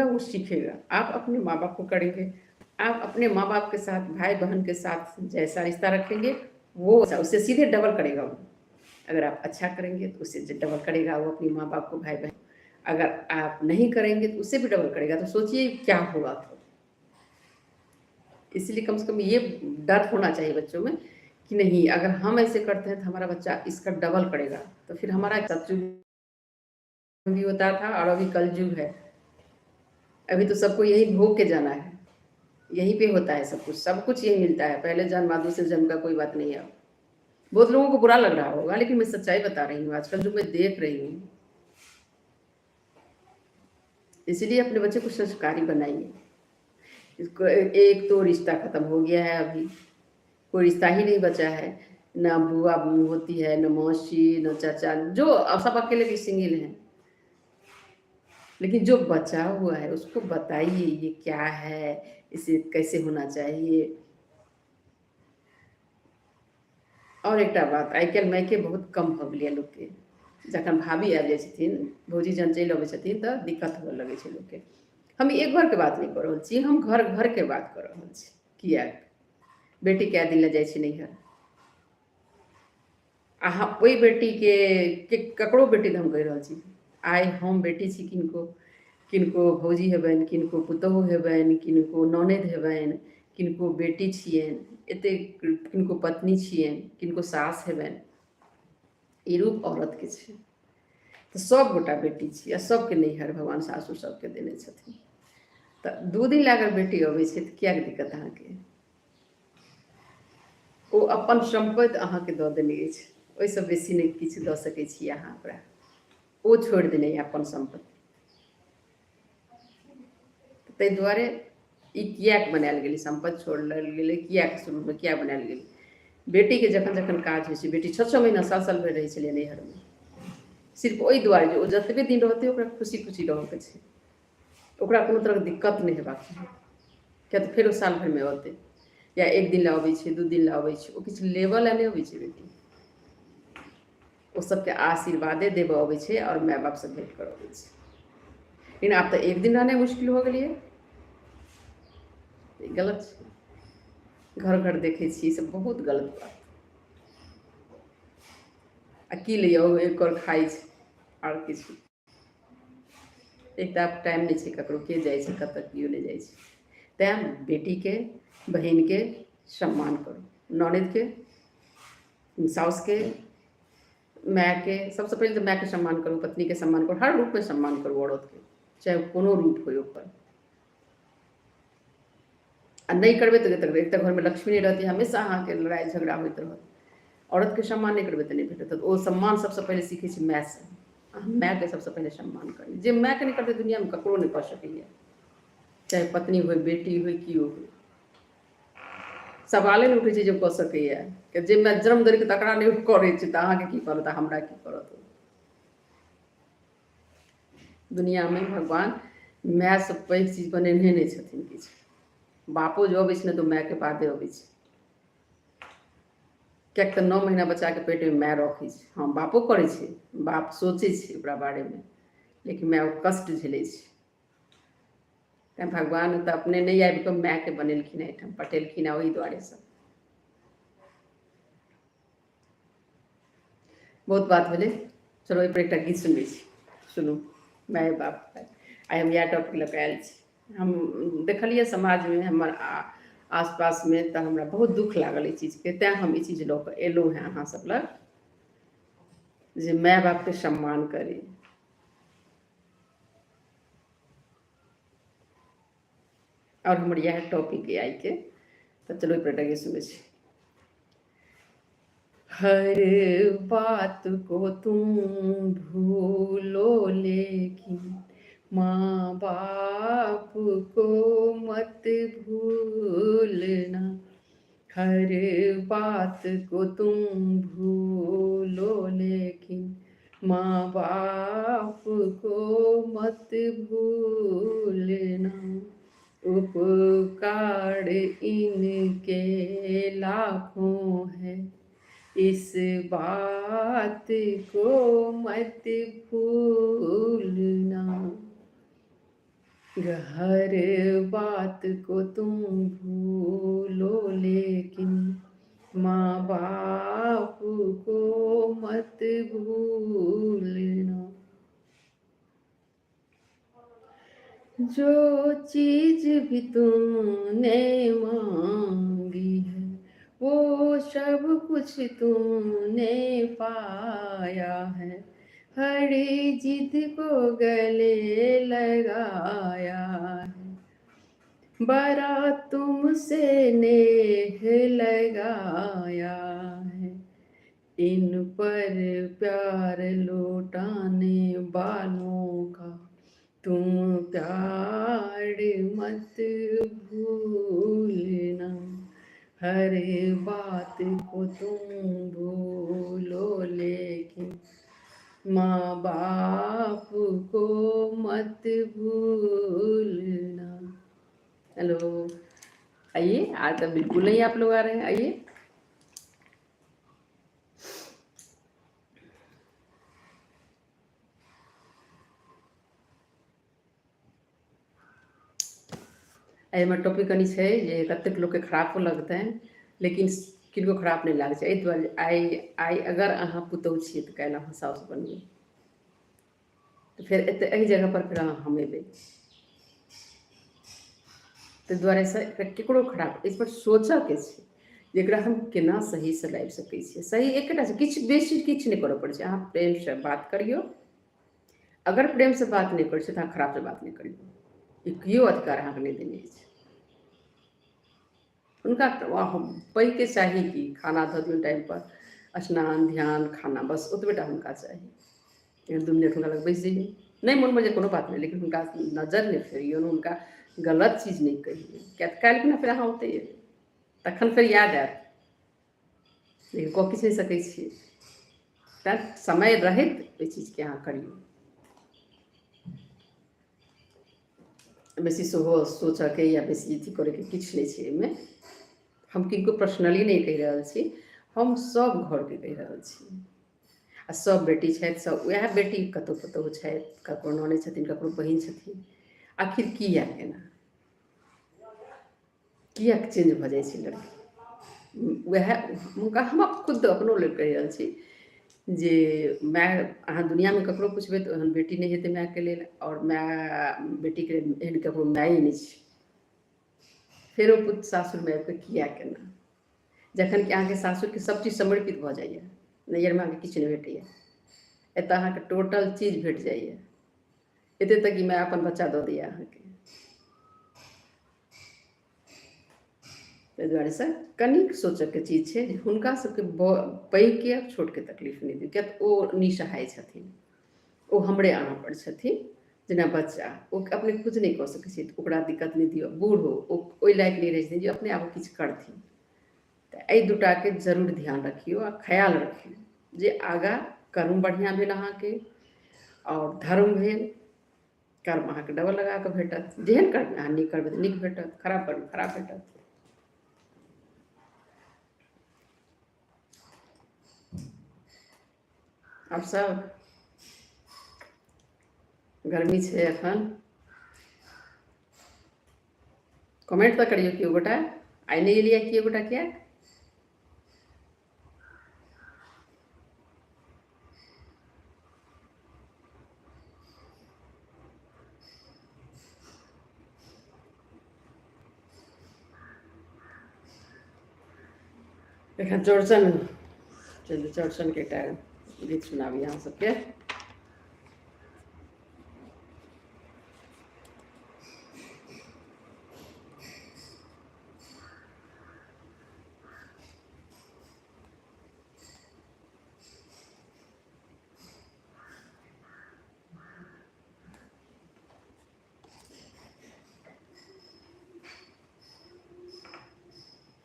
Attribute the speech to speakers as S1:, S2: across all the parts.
S1: वो सीखेगा। आप अपने माँ बाप को करेंगे, आप अपने माँ बाप के साथ, भाई बहन के साथ जैसा रिश्ता रखेंगे, वो उससे सीधे डबल करेगा वो। अगर आप अच्छा करेंगे तो उससे डबल करेगा वो अपनी माँ बाप को, भाई बहन। अगर आप नहीं करेंगे तो उससे भी डबल करेगा। तो सोचिए क्या होगा। तो इसलिए कम से कम ये डर होना चाहिए बच्चों में कि नहीं, अगर हम ऐसे करते हैं तो हमारा बच्चा इसका डबल करेगा। तो फिर हमारा सतयुग भी होता था और अभी कलयुग है। अभी तो सबको यही भोग के जाना है, यहीं पे होता है सब कुछ, सब कुछ यही मिलता है। पहले जन्म और दूसरे जन्म का कोई बात नहीं है। बहुत लोगों को बुरा लग रहा होगा, लेकिन मैं सच्चाई बता रही हूँ, आजकल जो मैं देख रही हूँ। इसीलिए अपने बच्चे को संस्कारी बनाइए। इसको एक तो रिश्ता खत्म हो गया है, अभी कोई रिश्ता ही नहीं बचा है। ना बुआ होती है, न मौसी, न चाचा, जो अब सब अकेले भी सिंगल हैं। लेकिन जो बचा हुआ है उसको बताइए ये क्या है, इसे कैसे होना चाहिए। और एकटा बात, आइ काल्हि मायके बहुत कम भऽ गेलैए लोकके। जखन भाभी आबि जाइ छथिन, भौजी जहन चलि अबै छथिन तऽ दिक्कत हुअ लगै छै लोकके। हम एक घरके बात नहि कऽ रहल छी, हम घर घरके बात कऽ रहल छी। किएक बेटी कए दिन लए जाइ छै नैहर? अहाँ ओहि बेटीके के ककरो बेटी तऽ हम कहि रहल छी, आइ हम बेटी छी किनको, किनको भौजी हेबनि, किनको पुतोहु हेबनि, किनको ननदि हेबनि, किनको बेटी छियनि, एतेक किनको पत्नी छियनि, किनको सास हेबनि। ई रूप औरतके छै। तऽ सब गोटा बेटी छी आ सबके नैहर भगवान सासुर सबके देने छथिन। तऽ 2 दिन लए अगर बेटी अबै छै तऽ किएक दिक्कत अहाँके? ओ अपन सम्पत्ति अहाँके दऽ देने अछि, ओहिसँ बेसी नहि किछु दऽ सकै छी अहाँ ओकरा। ओ छोड़ि देने यऽ अपन सम्पत्ति। ताहि दुआरे ई किएक बनायल गेलै, सम्पत्ति छोड़ल गेलै किएक, शुरूमे किएक बनायल गेलै? बेटीके जखन जखन काज होइ छै, बेटी 6-6 महीना साल साल भरि रहै छलै नैहरमे, सिर्फ ओहि दुआरे जे ओ जतबे दिन रहतै ओकरा खुशी खुशी रहऽके छै, ओकरा कोनो तरहके दिक्कत नहि हेबाक चाही। किया तऽ फेर ओ साल भरिमे अतै, या एक दिन लए अबै छै, 2 दिन लए अबै छै, ओ किछु लेबऽ लए नहि अबै छै बेटी, ओ सबके आशीर्वादे देबऽ अबै छै आओर माय बापसँ भेँट करऽ अबै छै। लेकिन आब तऽ एक दिन रहनाइ मुश्किल भऽ गेलैए। ई गलत छै। घर घर देखै छियै, ई सब बहुत गलत बात। आ की लैए, ओ एक कौर खाइ छै आओर किछु। एक तऽ आब टाइम नहि छै ककरो, के जाइ छै कतऽ, केओ नहि जाइ छै। तैँ बेटीके, बहिनके सम्मान करू, ननदिके, साउसके, मायके। सबसँ पहिले तऽ मायके सम्मान करू, पत्नीके सम्मान करू, हर रूपमे सम्मान करू औरतके, चाहे कोनो रूप होइ ओकर। आ नहि करबै तऽ एक तऽ घरमे लक्ष्मी नहि रहतै, हमेशा अहाँके लड़ाइ झगड़ा होइत रहत। औरतके सम्मान नहि करबै तऽ नहि भेटत। ओ सम्मान सबसँ पहिले सीखै छै मायसँ। अहाँ मायके सबसँ पहिले सम्मान करी। जे मायके नहि करतै दुनिआँमे ककरो नहि कऽ सकैए, चाहे पत्नी होइ, बेटी होइ, केओ होइ। सवाले नहि उठै छै जे कऽ सकैए। जे माय जन्म देलकै तकरा नहि करै छै तऽ अहाँके की करत, हमरा की करत? दुनिआँमे भगवान मायसँ पैघ चीज बनेने नहि छथिन किछु। बापो जो अबै छै ने तऽ मायके बादे अबै छै, किएक तऽ 9 महीना बच्चाके पेटमे माय रखै छै। हँ, बापो करै छै, बाप सोचै छै ओकरा बारेमे, लेकिन माय ओ कष्ट झेलै छै। तैँ भगवान तऽ अपने नहि आबि कऽ मायके बनेलखिन हेँ, एहिठाम पठेलखिन हेँ ओहि दुआरेसँ। बहुत बात भेलै, चलो एहिपर एकटा गीत सुनबै छी, सुनू। माय बाप, आइ हम इएह टॉपिक लऽ कऽ आयल छी। हम देखलियै समाजमे, हमर आसपासमे, तऽ हमरा बहुत दुःख लागल एहि चीजके, तैँ हम ई चीज लऽ कऽ एलहुँ हेँ अहाँ सब लग जे माय बापके सम्मान करी। आओर हमर इएह टॉपिक अइ आइके। तऽ चलो एहिपर एकटा गीत सुनै छी। हर बात को तुम भूलो लेकिन माँ बाप को मत भूलना, हर बात को तुम भूलो लेकिन माँ बाप को मत भूलना, उपकार इनके लाखों है, इस बात को मत भूलना। हर बात को तुम भूलो लेकिन माँ बाप को मत भूलना। जो चीज भी तुमने मांगी है वो सब कुछ तुमने पाया है। हर जिद को गले लगाया है, बड़ा तुमसे नेह लगाया है। इन पर प्यार लौटाने वालों का तुम प्यार मत भूलना। हर बात को तुम भूलो लेकिन माँ बाप को मत भूलना। हेलो, आइए। आज तो बिल्कुल नहीं आप लोग आ रहे हैं, आइए। एहिमे टॉपिक कनी छै जे कतेक लोकके खरापो लगतनि, लेकिन किनको खराप नहि लागै छै। एहि दुआरे आइ आइ अगर अहाँ पुतहु छियै तऽ काल्हि अहाँ साउस बनबै, तऽ फेर एतऽ एहि जगहपर फेर अहाँ हम एबै। ताहि दुआरेसँ एकरा ककरो खराप एहिपर सोचऽके छै जे एकरा हम केना सहीसँ लाबि सकै छियै। सही एकेटा छै, किछु बेसी किछु नहि करऽ पड़ै छै। अहाँ प्रेमसँ बात करियौ। अगर प्रेमसँ बात नहि करै छियै तऽ अहाँ खरापसँ बात नहि करियौ। ई केओ अधिकार अहाँके नहि देने अछि। हुनका पैघके चाही कि खाना धऽ दियौन टाइमपर, स्नान ध्यान खाना, बस ओतबे टा हुनका चाही। एक दू मिनट हुनका लग बैस जइयौ, नहि मोनमे जे कोनो बात नहि, लेकिन हुनका नजर नहि फेरियौन, हुनका गलत चीज नहि कहियौन, किया तऽ काल्हि खुना फेर अहाँ ओतहि एबै, तखन फेर याद आयत, लेकिन कऽ किछु नहि सकै छियै। तैँ समय रहैत ओहि चीजके अहाँ करियौ। बेसी सेहो सोचऽके या बेसी अथी करैके किछु नहि छै एहिमे। हम किनको पर्सनली नहि कहि रहल छी, हम सभ घरके कहि रहल छी। आ सभ बेटी छथि, सभ उएह बेटी कतहु पुतहु छथि, ककरो ननैद छथिन, ककरो बहिन छथिन। आखिर किया एना किएक चेंज भऽ जाइ छै लड़की? उएह हुनका हम खुद अपनो लेल कहि रहल छी जे माय अहाँ दुनिआँमे ककरो पुछबै तऽ ओहन बेटी नहि हेतै मायके लेल, आओर माय बेटीके लेल एहन ककरो माये नहि छै। फेर ओ पुत सासुरमे आबि कऽ किया केना, जखन कि अहाँके सासुरके सब चीज समर्पित भऽ जाइए, नैहरमे अहाँके किछु नहि भेटैए, एतऽ अहाँके टोटल चीज भेट जाइए, एते तक कि माय अपन बच्चा दऽ दैए अहाँके। ताहि दुआरेसँ कनिक सोचऽके चीज छै जे हुनका सबके पैघके आ छोटके तकलीफ नहि दियौ, किया तऽ ओ निसहाय छथिन, ओ हमरे अहाँ पर छथिन। जेना बच्चा ओ अपने किछु नहि कऽ सकै छै तऽ ओकरा दिक्कत नहि दियौ। बूढ़ो ओ ओहि लायक नहि रहै छथिन जे अपने आप किछु करथिन। तऽ एहि दूटाके जरूर ध्यान रखियौ आ ख्याल रखियौ जे आगाँ कर्म बढ़िआँ भेल अहाँके आओर धर्म भेल, कर्म अहाँके डबल लगा कऽ भेटत। जेहन कर्म अहाँ नीक करबै तऽ नीक भेटत, खराब करबै खराब भेटत। आब सब गर्मी छै एखन। कमेंट तऽ करियौ केओ गोटा, आइ नहि एलियै केओ गोटा किया? एखन चौड़चन चलू, चौड़चनके एकटा गीत सुनाबी अहाँ सबके।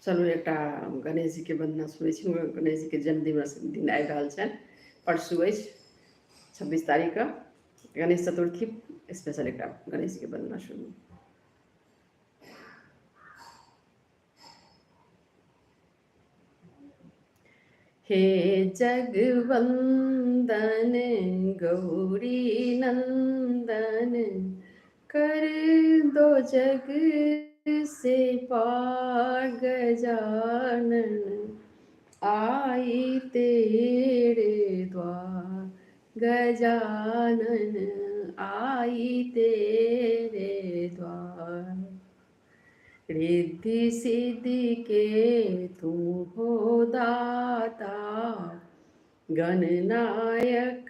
S1: चलू एकटा गणेश जीके वन्दना सुनै छी। गणेश जीके जन्मदिन दिन आबि रहल छनि, परसू अछि 26 तारीखके गणेश चतुर्थी, स्पेशल एकटा गणेश जीके वन्दना सुनू। हे जगवंदन गौरी नंदन, कर दो जग से पार गजानन, आई तेरे द्वार गजानन, आई तेरे द्वार। रिद्धि सिद्धि के तुम हो दाता, गणनायक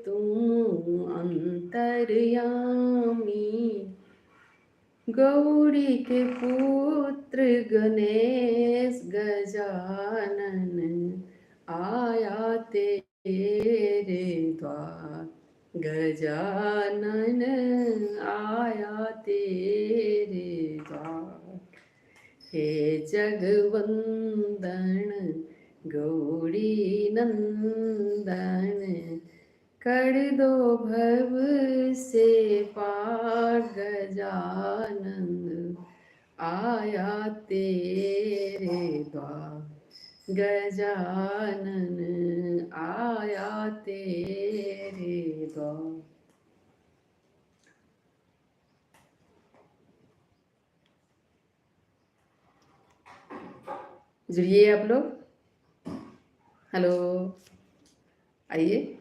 S1: तुम अंतर्यामी, गौरी के पुत्र गणेश गजानन, आया तेरे द्वार गजानन, आया तेरे द्वार। हे जगवंदन गौरी नंदन, कर दो भव से पार गजानन, आया तेरे द्वार गजानन, आया तेरे द्वार। जुड़िए आप लोग, हेलो आइए।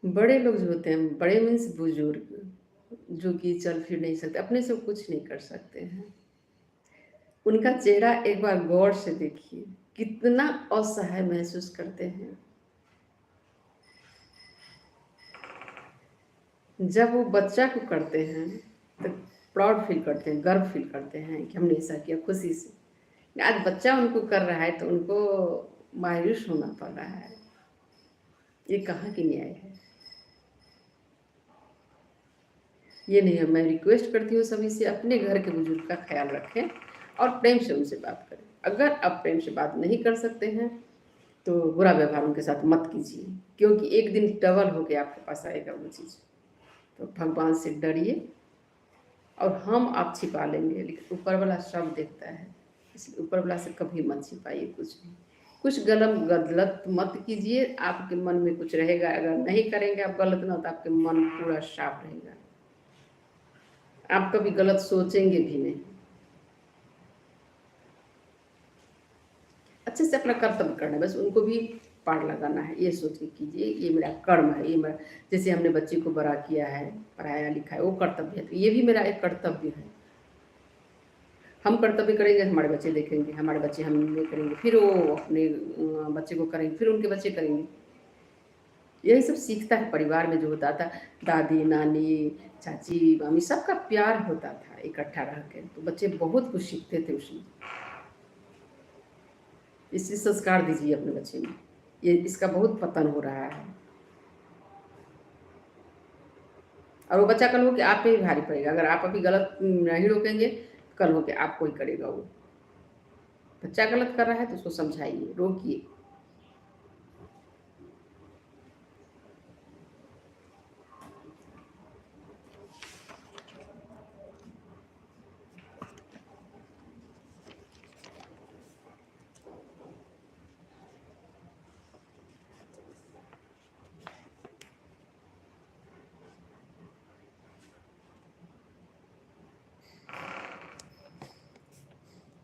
S1: बड़े लोग जो होते हैं, बड़े मीन्स बुजुर्ग, जो कि चल फिर नहीं सकते, अपने से कुछ नहीं कर सकते हैं, उनका चेहरा एक बार गौर से देखिए, कितना असहाय महसूस करते हैं। जब वो बच्चा को करते हैं तो प्राउड फील करते हैं, गर्व फील करते हैं कि हमने ऐसा किया, खुशी से। आज बच्चा उनको कर रहा है तो उनको मायूस होना पड़ रहा है। ये कहाँ की न्याय है? ये नहीं है। मैं रिक्वेस्ट करती हूँ सभी से, अपने घर के बुजुर्ग का ख्याल रखें और प्रेम से उनसे बात करें। अगर आप प्रेम से बात नहीं कर सकते हैं तो बुरा व्यवहार उनके साथ मत कीजिए, क्योंकि एक दिन डबल होके आपके पास आएगा वो चीज़। तो भगवान से डरिए, और हम आप छिपा लेंगे लेकिन ऊपर वाला सब देखता है, इसलिए ऊपर वाला से कभी मत छिपाइए कुछ भी। कुछ गलत गलत मत कीजिए, आपके मन में कुछ रहेगा, अगर नहीं करेंगे आप गलत ना तो आपके मन पूरा साफ रहेगा, आप कभी गलत सोचेंगे भी नहीं। अच्छे से अपना कर्तव्य करना है, बस उनको भी पार लगाना है, ये सोच के कीजिए ये मेरा कर्म है, ये मेरा, जैसे हमने बच्चे को बड़ा किया है, पढ़ाया लिखा है, वो कर्तव्य है, तो ये भी मेरा एक कर्तव्य है। हम कर्तव्य करेंगे, हमारे बच्चे देखेंगे, हमारे बच्चे हम नहीं करेंगे, फिर वो अपने बच्चे को करेंगे, फिर उनके बच्चे करेंगे। यही सब सीखता है परिवार में जो होता था, दादी नानी चाची मामी सबका प्यार होता था इकट्ठा रह के, तो बच्चे बहुत कुछ सीखते थे उसमें। इसलिए संस्कार दीजिए अपने बच्चे में, ये इसका बहुत पतन हो रहा है। और वो बच्चा कल हो कि आप पे ही भारी पड़ेगा, अगर आप अभी गलत नहीं रोकेंगे कल हो के आपको ही करेगा वो। बच्चा गलत कर रहा है तो उसको समझाइए, रोकिए।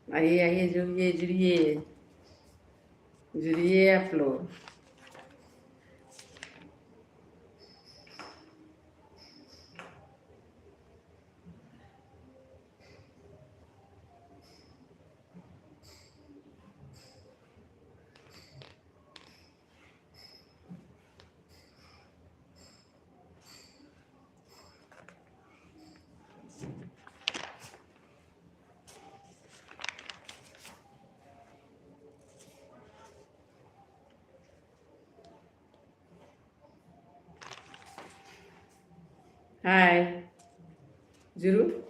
S1: आइए आइए, जुड़िए जुड़िए जुड़िए आप लोग। हाय जरूर।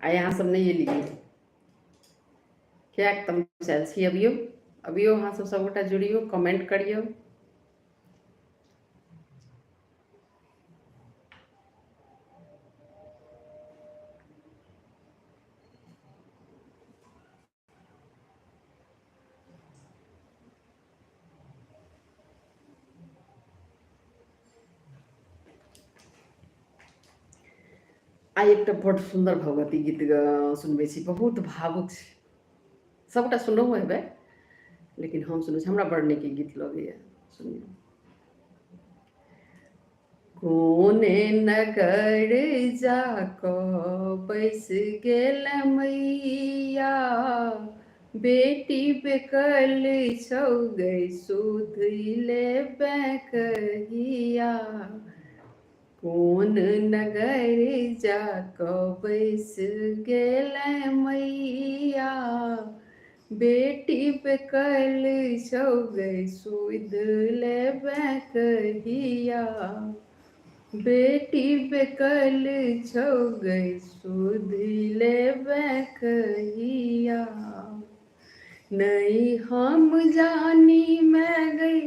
S1: आ यहाँ सब नहीं एलियै किएक तमसायल छी? अबियौ अबियौ, अहाँ सब सबगोटा जुड़ियौ, कमेंट करियौ। आइ एकटा बड्ड सुन्दर भगवती गीत सुनबै छी, बहुत भावुक छै। सबटा सुनहो हेबै, लेकिन हम सुनबै छी, हमरा बड़ नीक ई गीत लगैए। सुनियौ। कोने नगर जा कऽ बैस गेल मैया, बेटी बेकल छौ गै सुध लेबै कहिया। कोन नगर जा कऽ बैस गेल मैया, बेटी बेकल छौ गै सुध लेबै कहिया। बेटी बेकल छौ गै सुध लेबै कहिया। नहि हम जानी मैं गई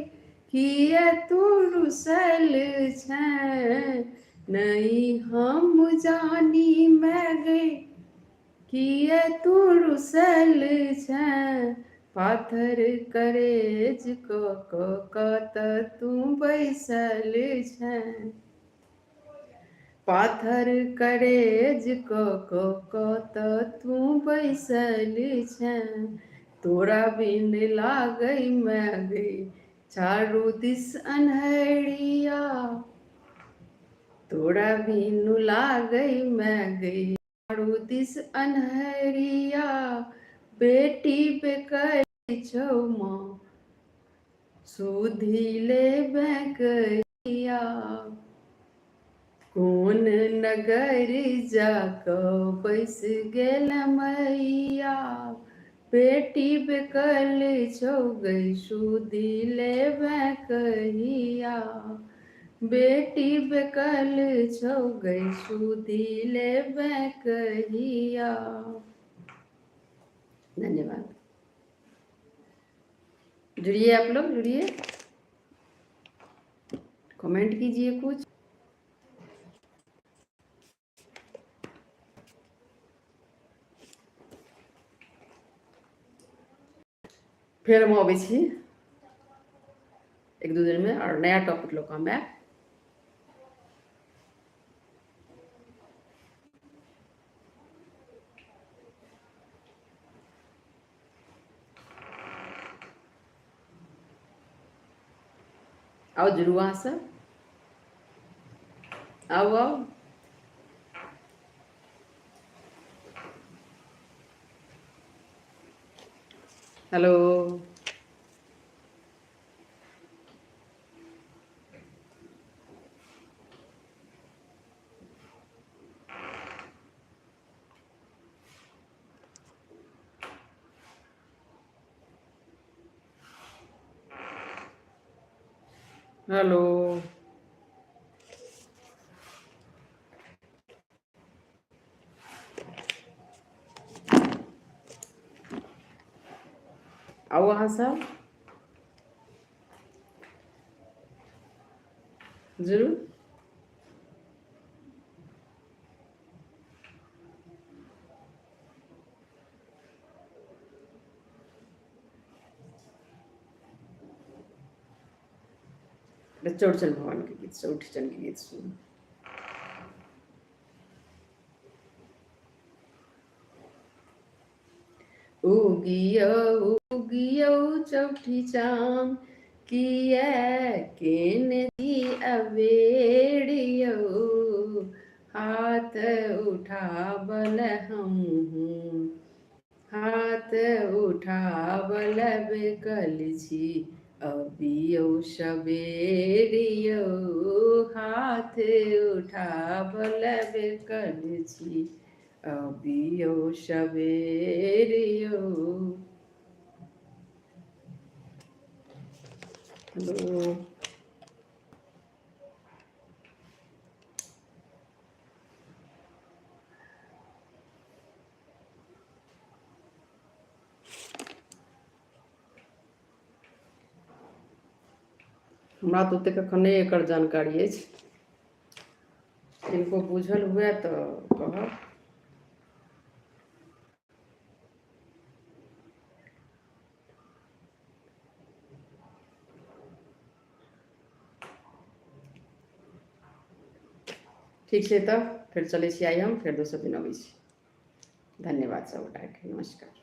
S1: किए तू रुसल छै, नहि हम जानी मैं गई किए तू रुसल छै। पाथर करेज कऽ कऽ कतऽ तू बैसल छै, पाथर करेज कऽ कऽ कतऽ तू बैसल छै। तोरा बिन लागै मैं गई चारू दिस अन्हरिया, तोरा बिनु लागै मैं गई चारू दिस अन्हरिया। बेटी बेकल छौ माँ सुधि लेबै कहिया। कोन नगर जा कऽ बैस गेल मैया, बेटी बेकल छौ गै सुधि लेबै कहिया। बेटी बेकल छौ गै सुधि लेबै कहिया। धन्यवाद। जुड़िए आप लोग, जुड़िए, कमेंट कीजिए कुछ। फेर हम अबै छी एक दू दिन में और नया टॉपिक लऽ कऽ हम आयब। आउ जुड़ू अहाँ सब, आउ आउ। हेलो, हेलो, आउ अहाँ सब जरूर। चौरचन भगवान के गीत, चौठचन के गीत सुनू। उगियौ उगियौ चौठी चाँद, किए केने छी अबेर यौ। हाथ उठाबल हमहूँ, हाथ उठाबल बेकल छी, अबियौ सबेर यौ। हाथ उठाबल बेकल छी, अबियौ सबेर यौ। हेलो, हमरा तऽ ओतेक एखन नहि एकर जानकारी अछि, किनको बुझल हुए तऽ कहब। ठीक छै, तऽ फेर चलै छी आइ हम, फेर दोसर दिन अबै छी। धन्यवाद सब गोटाके, नमस्कार।